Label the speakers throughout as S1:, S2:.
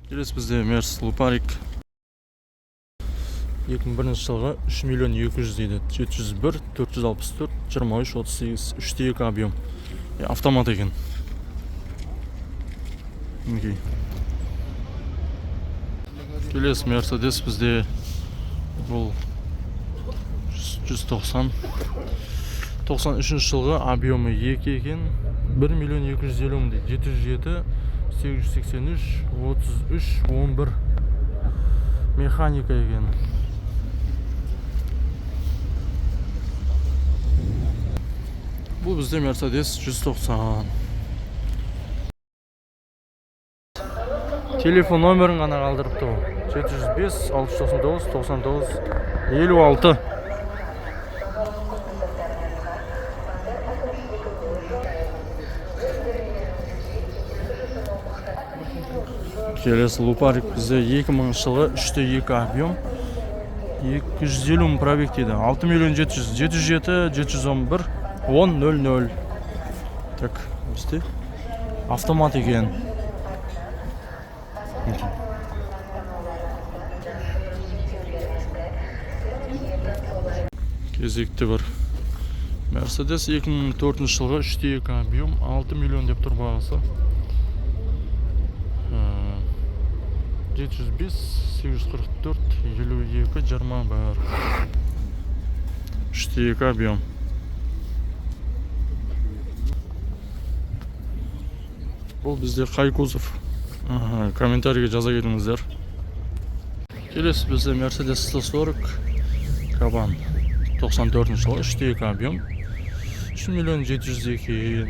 S1: Келесі бізде Мерс Лупарик 2001 жылғы, 3 миллион 200 дейді. 701 464 23 38, 3-те 2 объем. Автомат екен. Мінекей. Келесі Мерседес бізде бұл 190 93 жылғы, объемы 2 екен, 1 миллион 250 мың дейді. 707 883 33 11, механика екен. Бұл бізде Мерседес 190. Телефон номерін ғана қалдырыпты ол: 705 699 99 56. Келесі Лупарик бізде 2000 жылғы, 3-те 2 объем, 250 мың пробег дейді, 6 миллион 700, 707 711 10 00. Так, бізде автомат екен. Мінекей. Кезекті бір Мерседес 2004 жылғы, 3-те 2 объем, 6 миллион деп тұр бағасы. 705 844 52 21, 3-те 2 объем. Бұл бізде қай кузов? Аха, комментарийге жаза кетіңіздер. Келесі бізде Мерседес 140 Кабан, 94 жылы, 3-те 2 объем, 3 миллион 700 екен.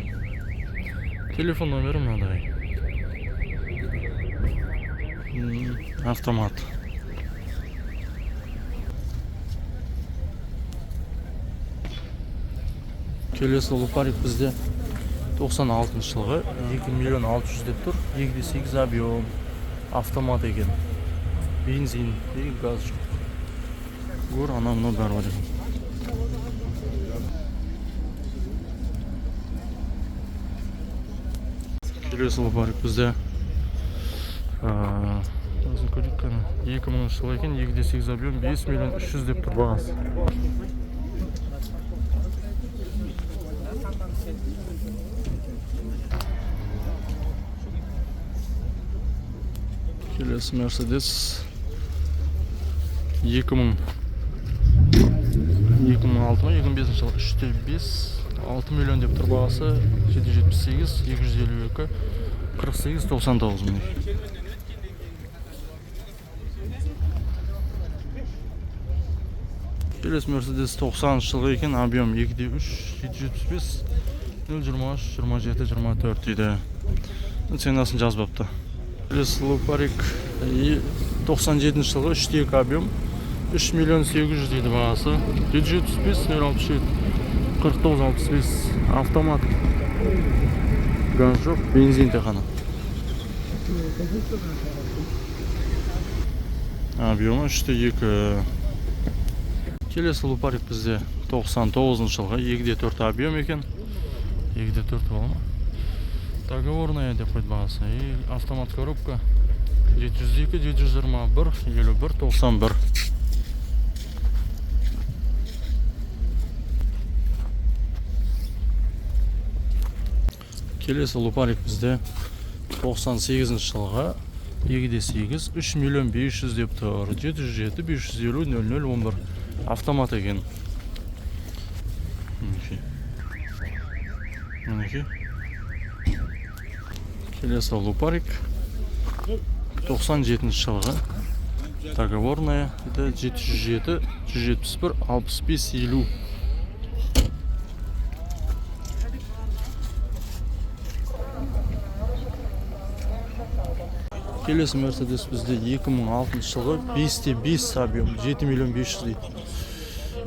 S1: Телефон номері мынадай. Автомат. Келесі Лупарик бізде 96 жылғы, 2 миллион 600 деп тұр, 2-де 8 объем, автомат екен, бензин и газ жоқ. Гор, анау мынау бәрі бар екен. Келесі Лупарик бізде, өзін көрейік қане, 2000 жылы екен, 2-де 8 объем, 5 миллион 300 деп тұр бағасы. Келесі Мерседес 2000 2006 ма, 2005 жылы, 3-те 5, 6 миллион деп тұр бағасы. 778 252 48 99, міне. Келесі Мерседес 90 жылғы екен, объем 2-де 3, 775 023 27 24 дейді. Ценасын жазбапты. Келесі Лупарик 97 жылғы, 3-те 2 объем, 3 миллион 800 дейді бағасы. 775 067 49 65, автомат, газ жоқ, бензин тек қана. Объемы 3-те 2. Келесі Лупарик бізде 99 жылғы, 2-де 4 объем екен. 2-де 4 бола ма? Договорная деп қойды бағасы. И автомат коробка. 702 721 51 91. Келесі Лупарик бізде 98 жылғы, 2-де 8, 3 миллион 500 деп тұр. 707 550 00 11, автомат екен. Мінекей. Мінекей. Келесі Лупарик 97 жылғы, договорная это, 707 171 65 50. Келесі Мерседес бізде 2006 жылғы, 5-те 5 объем, 7 миллион 500 дейді.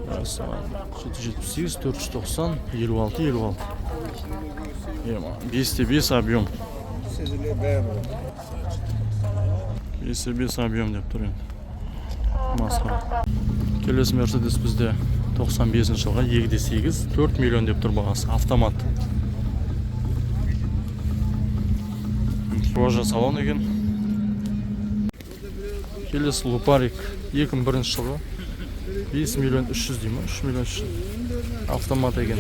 S1: Мәссаған, 778 490 56 56. Ема, 5-те 5 объем. 5-те 5 объем деп тұр енді. Масқара. Келесі Мерседес бізде 95 жылғы, 2-де 8, 4 миллион деп тұр бағасы, автомат. Кожа салон екен. Келесі Лупарик 2001 жылғы 5 миллион 300 дей ма? 3 миллион 300. Автомат екен.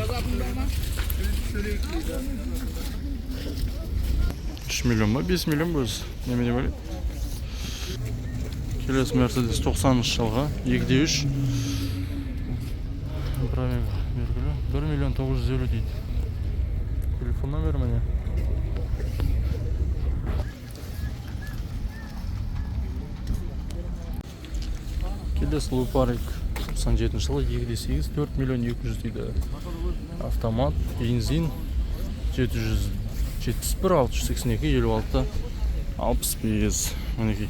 S1: 3 миллион ба? 5 миллион ба өзі? Немене бөлек? Келесі Мерседес 90 жылғы 2.3. Пробег белгілі. 1 миллион 950 дейді. Телефон номері міне. Келесі Лупарик 97 жылы 2.8 4 миллион 200 дейді. Автомат, бензин 771 682 56 65. Мінекей.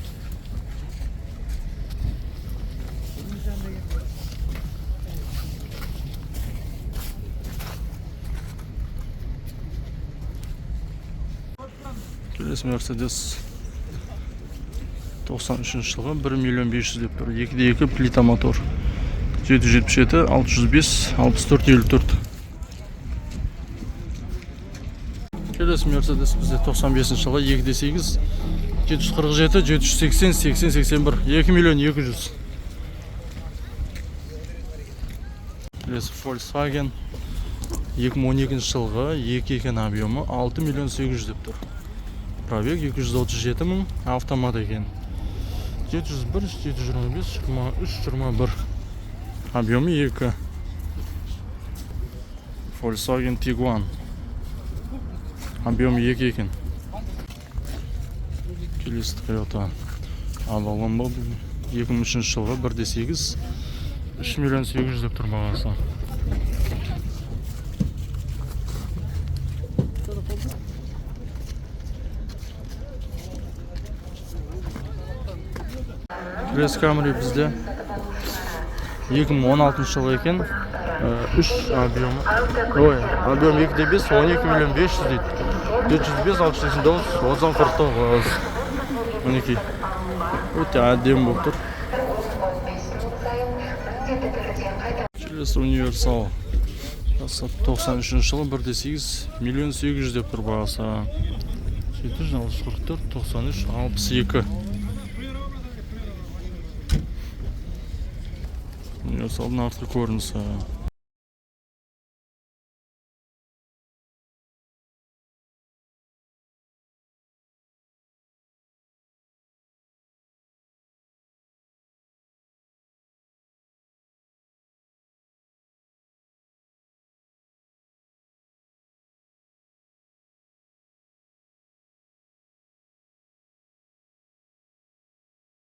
S1: Келесі Мерседес 93 жылғы 1 миллион 500 деп тұр. 2.2 плита мотор. 777 605 64 54. Келесі Мерседес бізде 95 жылғы 2.8 747 780 80 81 2 миллион 200. Келесі Volkswagen 2012 жылғы 2 екен объемы 6 миллион 800 деп тұр. Пробег 237 мың, автомат екен. 701 725 23 21. Объемы 2. Volkswagen Tiguan. Объемы 2 екен. Келесі Toyota Avalon ба бұл? 2003 жылғы 1.8 3 миллион 800 деп тұр бағасы. Келесі Camry бізде 2016 жылғы екен. 3 объемы. Ой, объем 2.5, 12 миллион 500 дейді. 705 689 36 49. Мінекей. Өте әдемі болып тұр. Келесі универсал. 93 жылы 1.8 миллион 800 деп тұр бағасы. 744 93 62. Универсалдың артқы көрінісі.